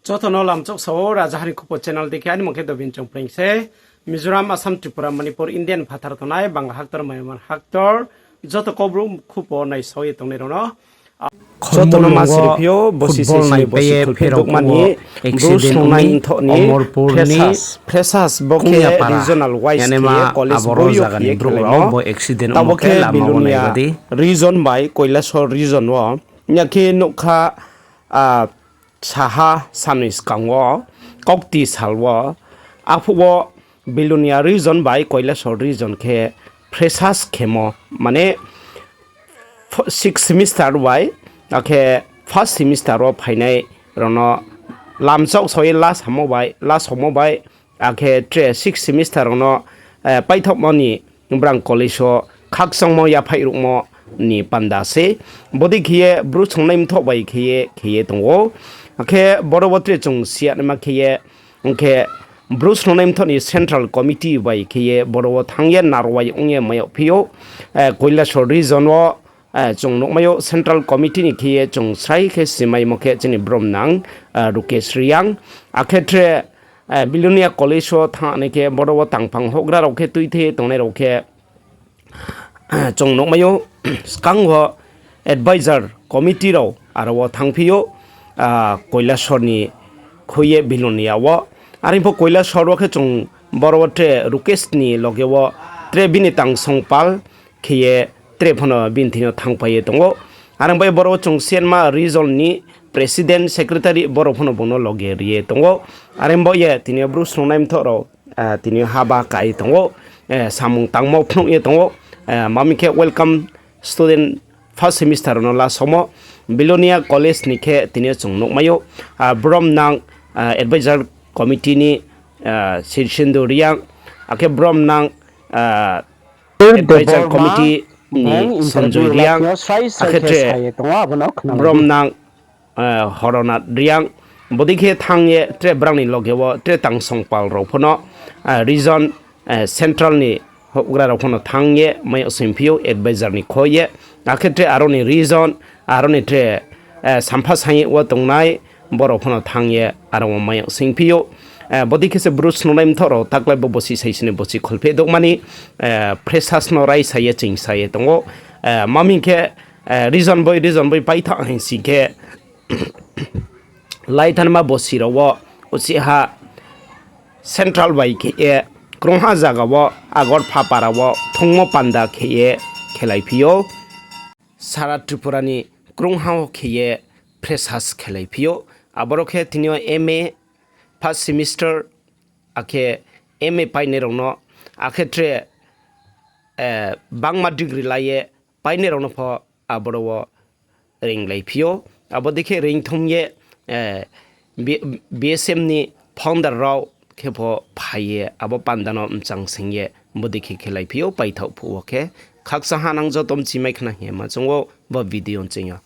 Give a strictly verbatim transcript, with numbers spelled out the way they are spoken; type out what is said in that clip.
Joto no lamchok sao, Rajahani Khupo channel dei khe ani mung khe Dobin Chongpreng se. Mizoram, Assam, Tripura, Manipur, India ni phathar tongnai, Bangla haktor, Myanmar haktor, joto Kaubru khupo naisao ye tongnai rao no joto no ma siri phi ou, bosi se sini bosi kholpheh douhma ni, Bru snungnai mthoh ni, Freshers, Freshers bo khe regional wise khe ye college bo yo khe ye khelaimo. Tabo khe Belonia region bai Kailasor region wo, ya khe nougkha, saha sanoi skang wo, kaukti sal wo, aphuh wo Belonia region bai Kailasor region khe freshers khemo, mane sixth semester bai, akhe first semester wo phainai rao no lamchok sao ye la samo bai, la somo bai, akhe tre sixth semester rao no paithaohmo ni brang college wo khakchangmo yaphaih ruhmo ni panda se. Bodei khe ye Bru snungnai mthoh bai khe ye khe ye tong ou. Akhe boro wo tre chung siyanaima khe ye, ong khe Bru snungnai mthoh ni central committee bai khe ye boro wo thanng ye narwai ong ye mai yagphi ou. Kailasor region wo chung nuhmai ou central committee ni khe ye chung srai khe simaimo khe chini bromnang Rukesh Reang. Akhe tre Belonia college wo thanngnai khe boro wo tangphang houhgra rao khe tuithe tongnai rao khe chung nuhmai ou, skang wo advisor committee rao aro wo thanngphi ou, Kailasor ni khui ye Belonia wo. Are pho Kailasor wo khe chung boro wo tre Rukesh ni loge wo tre bini tangsong pal khe ye tre phano bini thing yo thanngpai ye tong ou. Are bai boro wo chung siyanaima region ni president, secretary boro phano bung no loge ri ye tong ou. Are bo ye tini yo Bru snungnai mthoh rao tini yo haba kai tong ou, samung tangmo phnuh ye tong ou. Ma mi khe welcome student first semester rao no la somo, Belonia college ni khe tini yo chung nuhmai ou, bromnang advisor committee ni Sirsindu Reang, akhe bromnang advisor committee ni Sanjoy Reang, akhe tre bromnang Horonath Reang. Bodei khe thanng ye tre brang ni loge wo tre tangsong pal rao phano region central ni houhgra rao phano thanng ye mai yag singphi ou advisor ni kho ye. Akhe tre aro ni region, aro ni tre sampha saing ye wo tongnai, borao phano thanng ye aro wo mai yag singphi ou. Bodei khe se Bru snungnai mthoh rao taklai bo bosi sai sini bosi kholpheh douhma ni freshers no raisa ye chingsa ye tong ou. Ma mi khe region bai region bai paithaoh hing sing khe, laithanma bosi rao wo uchih ha central bai khe ye krungha zaga wo Agarpha para wo thungmo panda khe ye khelaiphi ou. Sara Tripura ni krungha wo khe ye freshers khelaiphi ou. Aboro khe tini yo M A first semester, akhe M A painai rao no, akhe tre bangma degree la ye painai rao no pho aboro wo reinglaiphi ou. Abo dei khe reingthum ye B S M ni founder rao khe pho phai ye abo panda no mchang sing ye bodei khe khelaiphi ou paithaoh phuh wo khe. Khakchang ha nang joto mchimai khna hing ye ma chung ou bo video nching yo.